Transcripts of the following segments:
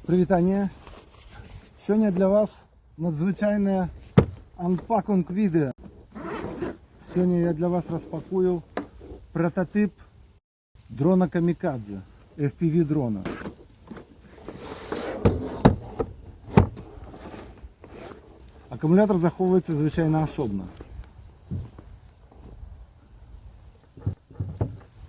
Прывітанне. Сёння для вас надзвычайнае unpacking відэа. Сёння я для вас распакую прататып дрона камікадзе, FPV дрона. Акумулятар захоўваецца звычайна асобна.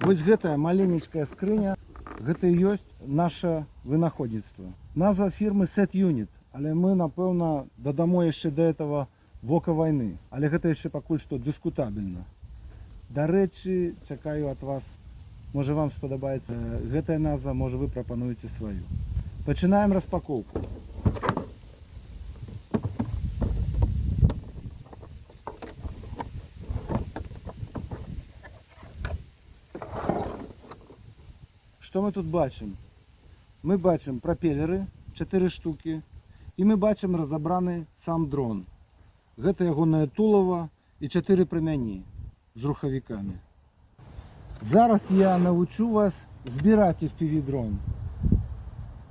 Вось гэтая маленечкая скрыня, гэта і ёсць наша вынаходніцтва. Назва фірмы Set Unit, але мы, напэўна, дадамо яшчэ да этого Вока вайны, але гэта яшчэ пакуль што дыскутабельна. Дарэчы, чакаю ад вас, можа, вам спадабаецца гэтая назва, можа, вы прапануеце сваю. Пачынаем распакоўку. Што мы тут бачым? Мы бачым прапелеры, 4 штукі, і мы бачым разабраны сам дрон. Гэта ягонае тулава і 4 прамяні з рухавікамі. Зараз я навучу вас збіраць FPV дрон.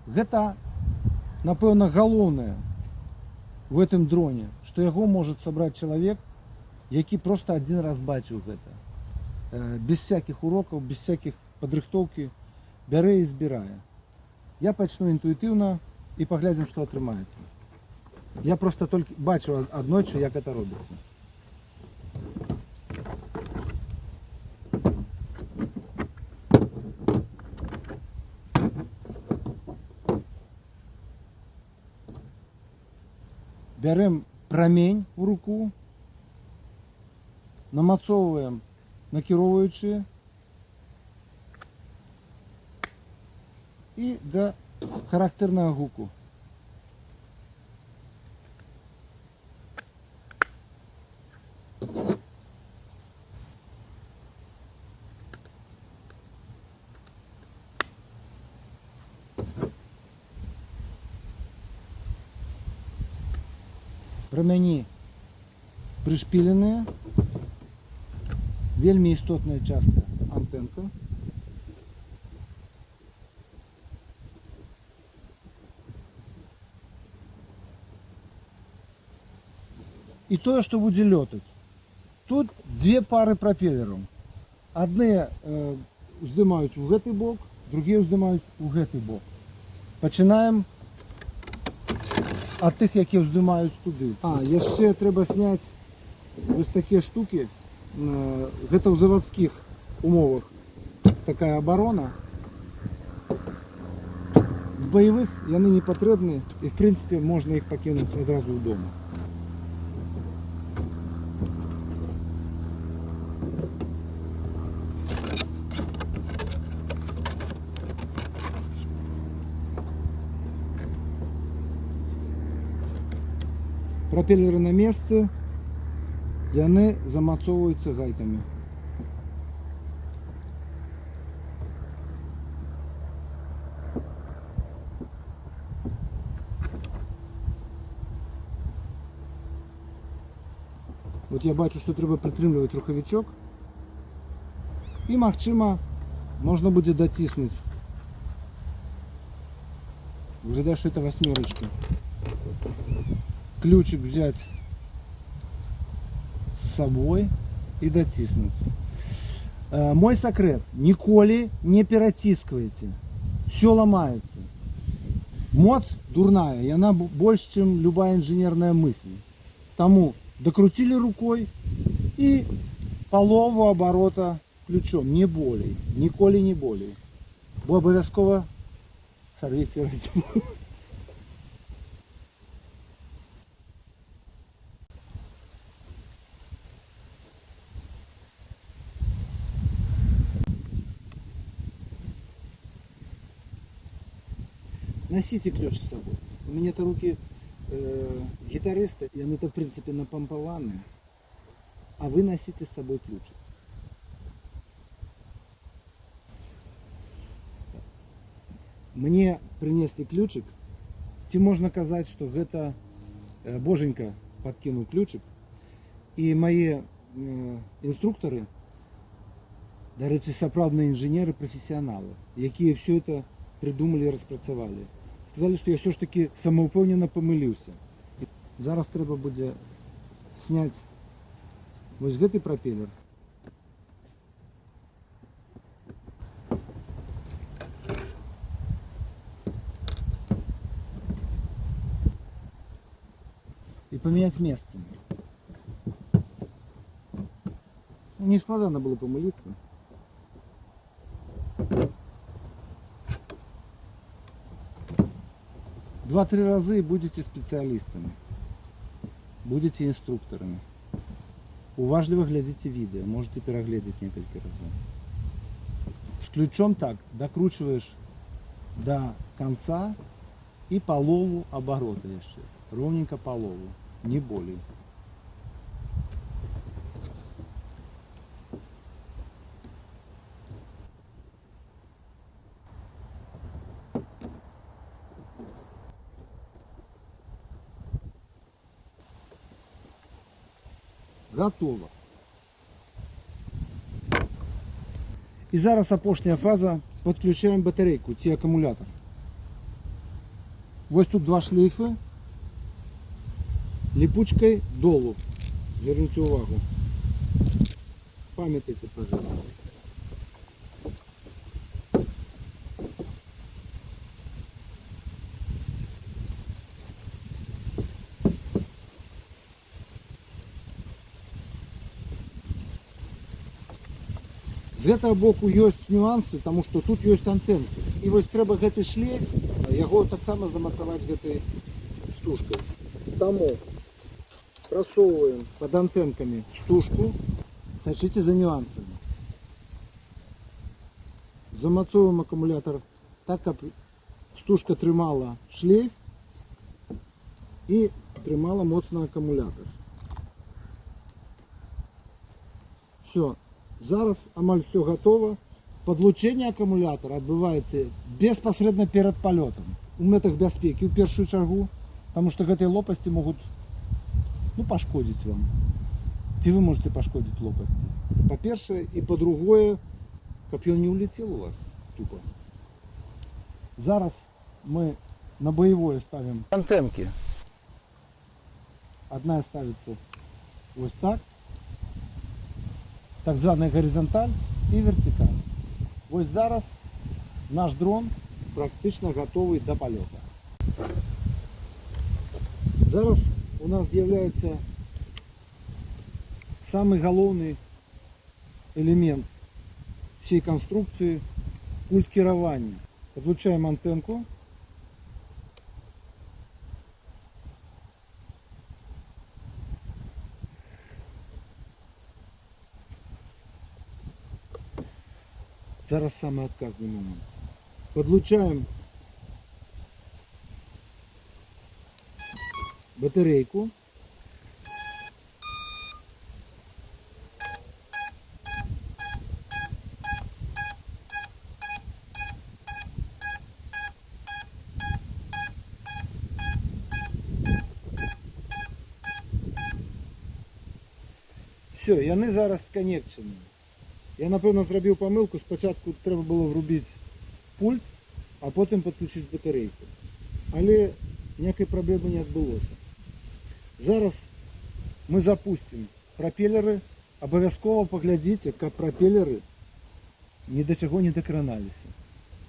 Гэта, напэўна, галоўнае в гэтым дроне, што яго может сабраць чалавек, які просто адзін раз бачыў гэта. Без всякіх урокаў, без всякіх падрыхтоўкі бярэ і збірае. Я пачну інтуітыўна і паглядзім, што атрымаецца. Я просто толькі бачыў аднойчы, як это робіцца. Бярэм прамень у руку, намацоўваем накіроўваючы і да характэрнага гуку. Прамяні прышпіленыя, вельмі істотная частка — антэнка. І тое, што будзе лётаць. Тут дзве пары прапелераў. Адны уздымаюць у гэты бок, другія ўздымаюць у гэты бок. Пачынаем ад тых, якія ўздымаюць туды. А, яшчэ трэба сняць вось такія штукі. Гэта ў завадскіх умовах такая абарона. В баявых яны не патрэбны і, в прынцыпе, можна іх пакінуць адразу ў дома. Прапелеры на месцы, яны замацоўваюцца гайкамі. Вот я бачу, што трэба прытрымліваць рухавічок, і, магчыма, можна будзе даціснуць. Выглядае, што это восьмерочка. Ключик взять с собой и даціснуць. Мой сакрэт: ніколі не перацісквайце. Все ломается. Моц дурная, яна больш, чым любая инженерная мысль. Таму докрутили рукой и палову оборота ключом, не болей, ніколі не болей. Бо абавязкова сорвете резьбу. Носите ключ с собой. У меня-то руки гитариста, и они-то, в принципе, напомпованные. А вы носите с собой ключик. Мне принесли ключик. Ці можна казаць, что гэта Боженька подкинул ключик. І мои инструкторы, дарэчы, сапраўдныя інжынеры, прафесіяналы, якія все это придумали і распрацавалі, Сказалі, што я ўсё ж такі самаўпэўнена памыліўся. І зараз трэба будзе зняць вось гэты прапелер. І памяняць месцамі. Не складана было памыліцца. Два-тры разы і будзеце спецыялістамі. Будзеце інструктарамі. Уважліва глядзіце відэа, можаце перагледзець некалькі разоў. З ключом так, дакручваеш да канца і палову абарота яшчэ. Роўненька палову, не болей. Гатова. І зараз апошняя фаза. Падключаем батарэйку ці акумулятар. Вось тут два шлейфы. Ліпучкай долу. Звярніце увагу. Памятайце пра гэта. З гэтага боку ёсць нюансы, таму што тут ёсць антэнкі. І вось трэба гэты шлейф, яго таксама замацаваць гэтай стужкай. Таму прасоўваем пад антэнкамі стужку, сачыце за нюансамі. Замацоўваем акумулятар так, каб стужка трымала шлейф і трымала моцна акумулятар. Усё. Зараз амаль усё гатова. Падлучэнне акумулятара адбываецца беспасрэдна перад палётам. У мэтах бяспекі ў першую чаргу, таму што гэтыя лопасці могуць, пашкодзіць вам. Ці вы можаце пашкодзіць лопасці. Па-першае, і па-другое, каб ён не ўляцеў у вас тупо. Зараз мы на баявое ставім антэнкі. Адна ставіцца вось так, так званая гарызанталь і вертыкаль. Вось зараз наш дрон практычна гатовы да палёту. Зараз у нас з'яўляецца самы галоўны элемент усёй канструкцыі — пульт кіравання. Падлучаем антэнку. Зараз самы адказны момант. Падлучаем батарэйку. Усё, яны зараз сканекчаны. Я, напэўна, зрабіў памылку. Спачатку трэба было ўрубіць пульт, а потым падключыць батарэйку. Але ніякай праблемы не адбылося. Зараз мы запусцім прапелеры. Абавязкова паглядзіце, каб прапелеры ні да чаго не дакраналіся.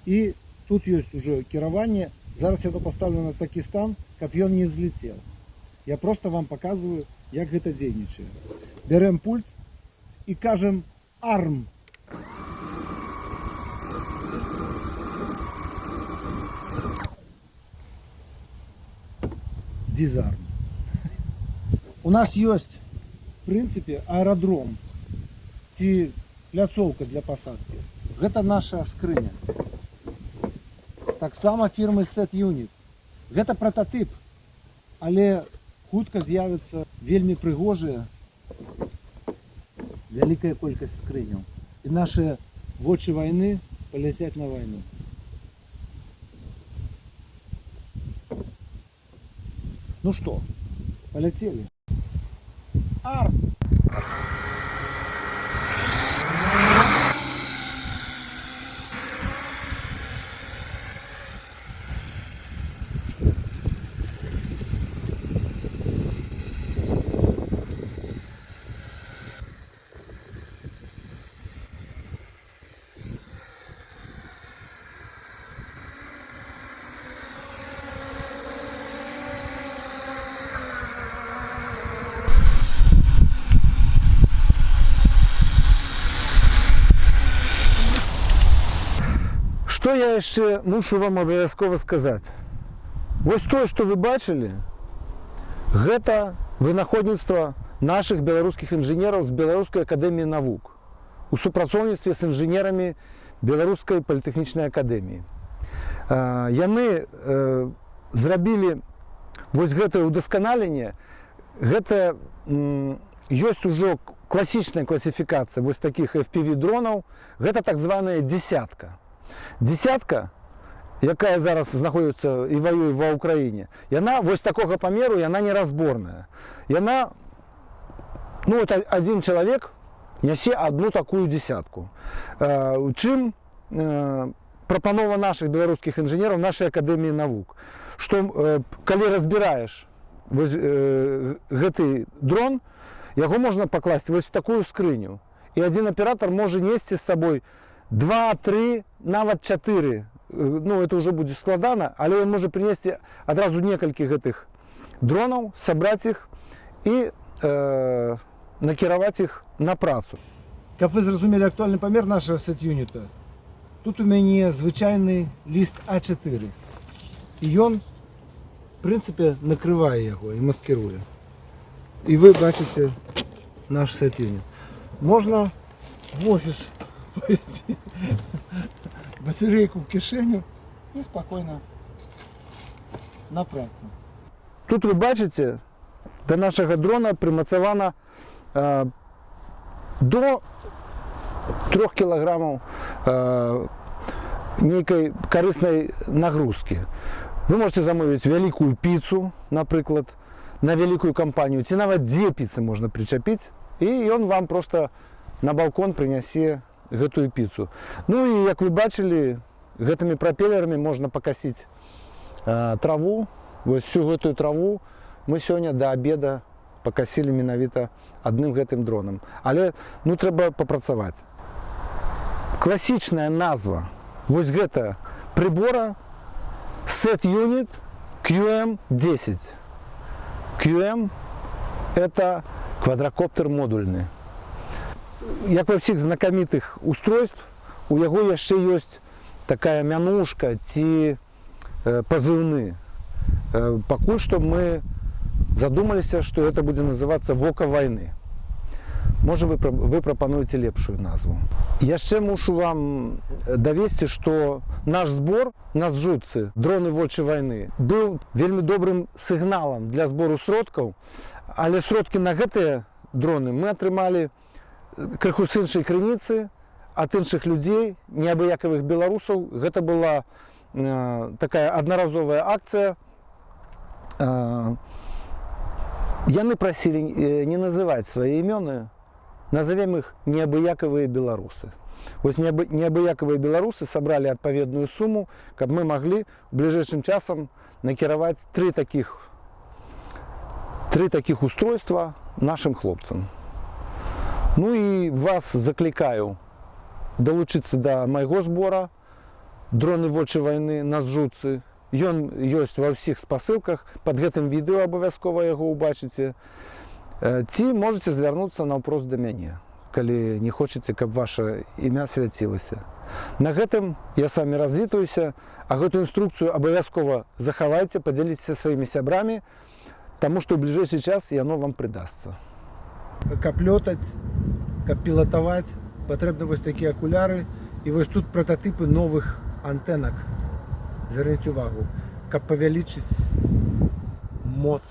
І тут ёсць ужо кіраванне. Зараз яно пастаўлена на такі стан, каб ён не ўзляцеў. Я проста вам паказваю, як гэта дзейнічае. Бярэм пульт і кажам «Арм». Дизарм. У нас ёсць, в прынцыпе, аэрадром ці пляцоўка для пасадкі. Гэта наша скрыня. Таксама фірмы Set Unit. Гэта прататып, але хутка з'явіцца вельмі прыгожая вялікая колькасць скрыняў. І нашы вочы вайны паляцяць на вайну. Ну што, паляцелі? Арм! Што я яшчэ мушу вам абавязкова сказаць? Вось тое, што вы бачылі, гэта вынаходніцтва нашых беларускіх інжынераў з Беларускай акадэміі навук у супрацоўніцтве з інжынерамі Беларускай політэхнічнай акадэміі. Яны зрабілі вось гэтае ўдасканаленне. Гэта ёсць ужо класічная класіфікацыя вось такіх FPV дронаў, гэта так званая десятка. Десятка, якая зараз знаходзіцца і ваюе ва Ўкраіне, яна вось такога памеру, яна неразборная. Яна, ну, вот адзін чалавек нясе одну такую десятку. Чым прапанова нашых беларускіх інжынераў, нашай акадэміі навук, што калі разбіраеш вось гэты дрон, яго можна пакласць вось в такую скрыню. І адзін аператар можа несці з сабой 2, 3, нават 4. Ну, это уже будзе складана, але ён можа прынесці адразу некалькі гэтых дронаў, сабраць іх і накіраваць іх на працу. Каб вы зразумелі актуальны памер нашага сет-юніта, тут у мяне звычайны ліст А4. І ён, в прынцыпе, накрывае яго і маскіруе. І вы бачыце наш сет-юніт. Можна в офіс повезти батарейку в кишеню і спокойно на працу. Тут вы бачыце, да нашага дрона прымацавана до 3 кілаграмаў нейкай карыснай нагрузкі. Вы можете замовіць вялікую піцу, напрыклад, на вялікую кампанію, ці нават дзве піцы можна прычапіць, і ён вам просто на балкон прынясе гэтую піцу. Ну і, як вы бачылі, гэтымі прапелерамі можна пакасіць траву. Вось всю гэтую траву мы сёння да обеда пакасілі менавіта адным гэтым дронам. Але, ну, трэба папрацаваць. Класічная назва вось гэта прыбора — Set Unit QM10. QM — это квадрокоптер модульны. Як ва ўсіх знакамітых устройств, у яго яшчэ ёсць такая мянушка ці пазыўны. Пакуль што мы задумаліся, што это будзе называцца «Вока вайны». Можа, вы прапануеце лепшую назву. Яшчэ мушу вам давесці, што наш збор на зжутцы дроны «Вочы вайны» быў вельмі добрым сігналам для збору сродкаў, але сродкі на гэтыя дроны мы атрымалі крыху з іншай крыніцы, ад іншых людзей, неабыякавых беларусаў. Гэта была такая аднаразовая акцыя. Яны прасілі не называць свае імёны, назовем іх неабыякавыя беларусы. Вось неабыякавыя беларусы сабралі адпаведную суму, каб мы маглі бліжэйшым часам накіраваць тры такіх устройства нашым хлопцам. Ну і вас заклікаю далучыцца да майго збора дроны «Вочы вайны» на зжутцы. Ён ёсць ва ўсіх спасылках под гэтым відэо, абавязкова яго ўбачыце. Ці можете звярнуцца наўпрост да мяне, калі не хочаце, каб ваше імя свяцілася. На гэтым я с вами развітваюся, а гэтую інструкцыю абавязкова захавайце, падзяліцеся сваімі сябрамі, таму што ў бліжэйшы час яно вам прыдасца. Каб лётаць, каб пілатаваць, патрэбны вось такія акуляры, і вось тут прататыпы новых антэнак. Звярніце увагу, каб павялічыць моц.